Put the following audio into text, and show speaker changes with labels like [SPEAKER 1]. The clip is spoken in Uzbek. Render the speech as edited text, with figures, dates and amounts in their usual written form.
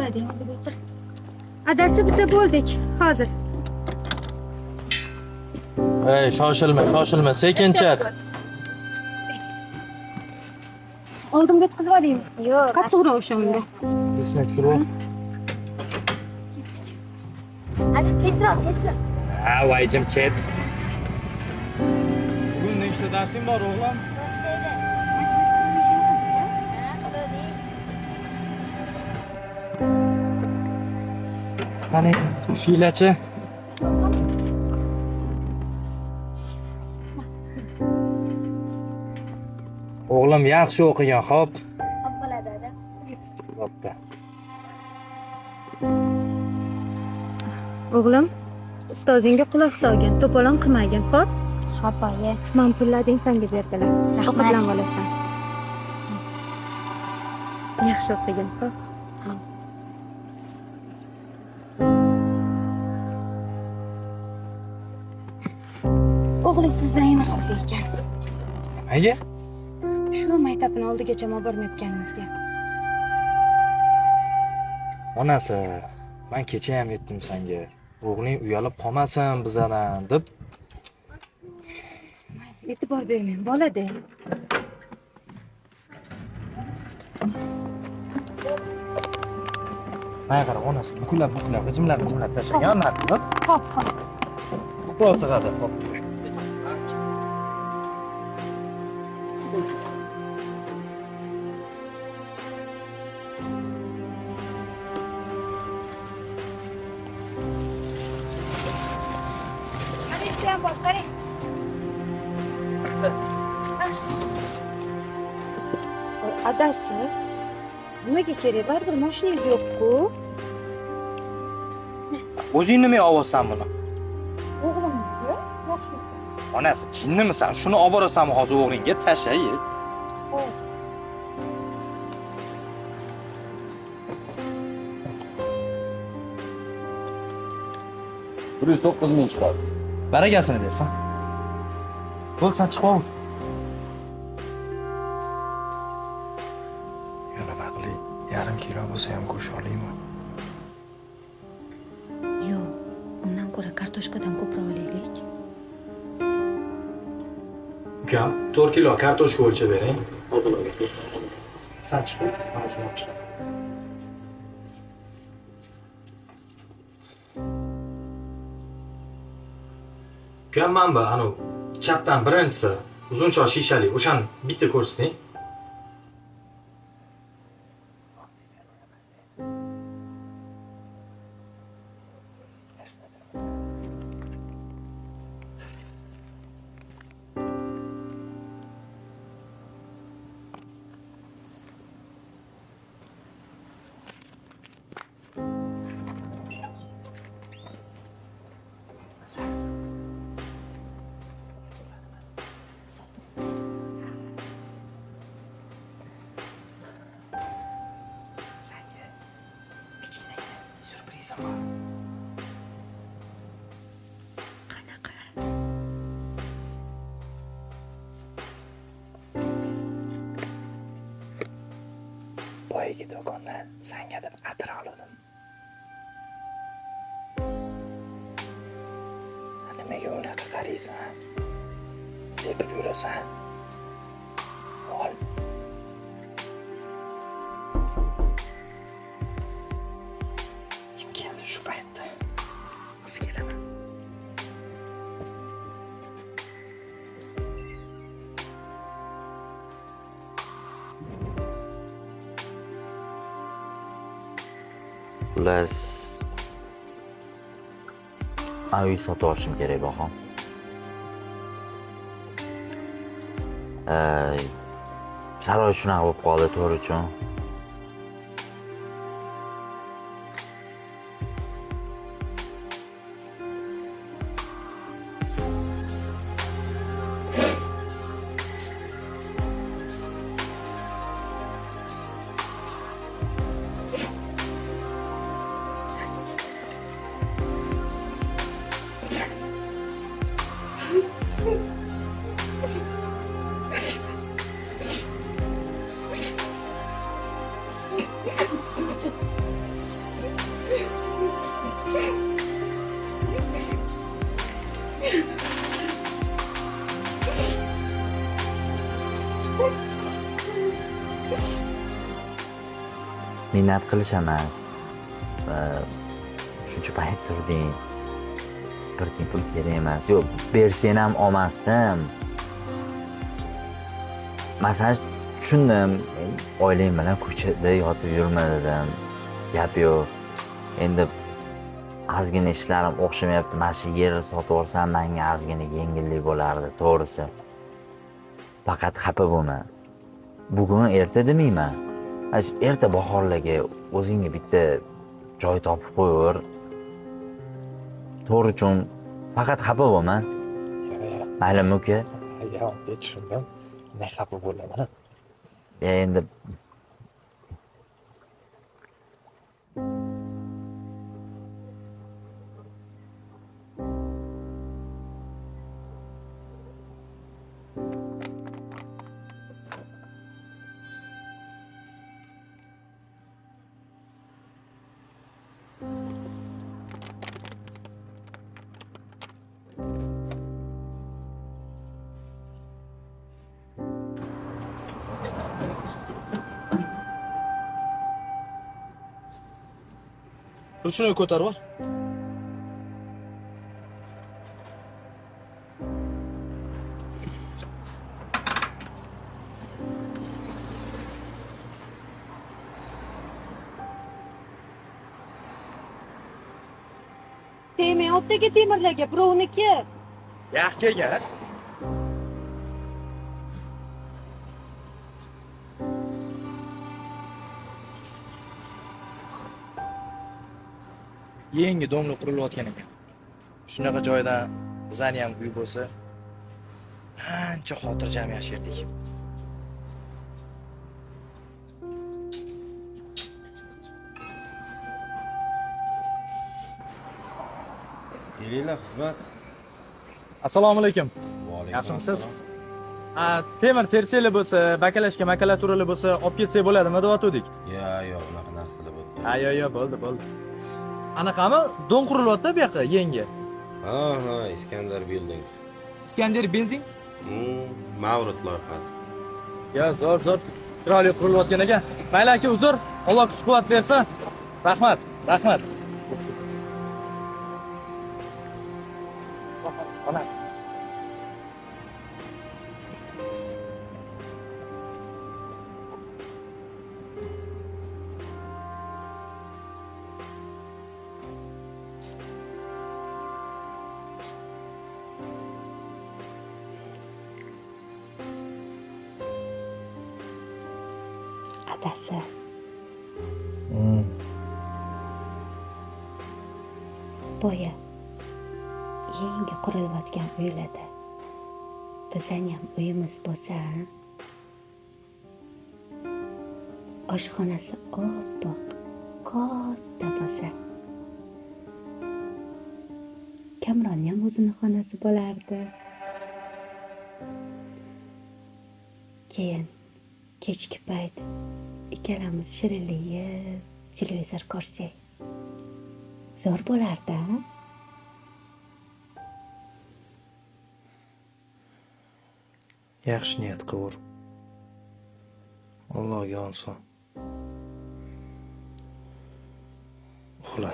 [SPEAKER 1] Adang oldiga o'tir. Adasi, biza bo'ldik. Hozir.
[SPEAKER 2] Ey, shoshilma, shoshilma, sekin chiq.
[SPEAKER 1] Oldimga o'tkazib olaymi?
[SPEAKER 3] Yo'q.
[SPEAKER 1] Qattiqroq o'sha unga.
[SPEAKER 2] Shuni tushirib ol.
[SPEAKER 3] Hadi tezroq, tezroq.
[SPEAKER 2] Ha, vayjim ket. Bugun nechta darsing bor, o'g'lim? Qani, tushinglarchi. O'g'lim yaxshi o'qigan, xo'p?
[SPEAKER 3] Xo'p bo'ladi, ada.
[SPEAKER 2] Bo'pti.
[SPEAKER 1] O'g'lim, ustozingga quloq solgin, to'polon qilmagin, xo'p?
[SPEAKER 3] Xo'p, oyi.
[SPEAKER 1] Man pullarni senga berdilar.
[SPEAKER 3] Rahmat.
[SPEAKER 1] Ovqatlanib olasan. Yaxshi o'qigin, xo'p? O'g'li sizdan yana xavfli ekan.
[SPEAKER 2] Nimaga?
[SPEAKER 1] Shu maktabni oldigacha olib bormayotganimizga.
[SPEAKER 2] Onasi, men kecha ham aytdim senga. O'g'ling uyalib qolmasin bizadan deb.
[SPEAKER 1] E'tibor bermang, bolada.
[SPEAKER 2] Mana qara, onasi buklab buklab, g'ijimlab g'ijimlab tashlagan narxni.
[SPEAKER 1] Xo'p, xo'p.
[SPEAKER 2] Ko'proq sig'adi, xo'p.
[SPEAKER 1] Ham bor, qarang. Voy, adasi, nimaga kerak? Baribir mashinangiz yo'q-ku.
[SPEAKER 2] O'zing nimaga olyapsan buni?
[SPEAKER 1] O'g'limizga yaxshi.
[SPEAKER 2] Onasi, jinnimisan? Shuni olib borasanmi hozir o'g'lingga? Tashay.
[SPEAKER 1] Xo'p.
[SPEAKER 4] 109 ming chiqadi.
[SPEAKER 2] Barakasini bersin. Bo'lsa chiqib ol. Yo, nima qilay? Yarim kilo bo'lsa ham go'sht olaymi?
[SPEAKER 1] Yo'q, undan ko'ra kartoshkadan ko'proq olaylik.
[SPEAKER 2] Ukam, 4 kilo kartoshka o'lchab bering. San chiqib, men o'zim olib chiqaman. Ukam, mana bu anu chapdan birinchisi uzunchoq shishali, o'shani bitta ko'rsating. Senga kichkinagina syurprizim bor.
[SPEAKER 1] Qanaqa?
[SPEAKER 2] Boyagi do'kondan senga deb atir oldim. Nimaga unaqa qaraysan? Sepib yurasan. Ol. Kim keldi shu paytda? Qiz keladi.
[SPEAKER 5] Xullas, man uy sotib olishim kerak, Bahom. Sharoit shunaqa bo'lib qoldi, to'g'ri uchun. Minnat qilish emas. Shuncha payt turding. Bir tiyin pul kerak emas. Yo'q, bersang ham olmasdim. Masalan, tushundim. Oilang bilan ko'chada yotib yurma dedim. Gap yo'q. Endi ozgina ishlarim o'xshamayapti. Mana shu yerni sotib olsam menga ozgina yengillik bo'lardi, to'g'risi. Faqat xafa bo'lma. Bugun erta demayman. Mana shu erta bahorlarga o'zingga bitta joy topib qo'yaver. To'g'ri uchun faqat xafa bo'lma. Maylimi uka?
[SPEAKER 2] Ya, aka, tushundim. Men xafa bo'laman.
[SPEAKER 5] Endi
[SPEAKER 2] Shuni ko'tarib ol.
[SPEAKER 1] Tegmang otdagi temirlarga, birovniki.
[SPEAKER 2] Yaxshi kelgan. Yangi domla qurilayotgan ekan. Shunaqa joyda bizani ham uy bo'lsa, ancha xotirjam yashardik.
[SPEAKER 4] Kelinglar, xizmat.
[SPEAKER 2] Assalomu alaykum.
[SPEAKER 4] Va alaykum.
[SPEAKER 2] Yaxshimisiz? Temir terseli bo'lsa, bakalashka makalaturali bo'lsa, olib ketsak bo'ladimi deyotgandik.
[SPEAKER 4] Yo, yo'q, unaqa narsalar bo'ldi.
[SPEAKER 2] Ha, yo'q, yo'q, bo'ldi, bo'ldi. Anaqami? Dom qurilyapti bu yoqqa, yangi.
[SPEAKER 4] Ha, ha, Iskandar Buildings.
[SPEAKER 2] Iskandar Buildings?
[SPEAKER 4] Mavrid loyihasi.
[SPEAKER 2] Yo, zo'r, zo'r. Chiroyli qurilayotgan ekan. Mayli aka, uzr. Alloh kuch-quvvat bersin. Rahmat, rahmat. Ona.
[SPEAKER 3] Adasi. Boya yangi qurilayotgan uylarda bizning ham uyimiz bo'lsa, oshxonasi oppoq, katta bo'lsa, Kamronning ham o'zini xonasi bo'lardi. Keyin kechki payt ikkalamiz shirinlik yeb, televizor ko'rsak, zo'r bo'lardi, a?
[SPEAKER 2] Yaxshi niyat qilur. Allohga oson. Uxla.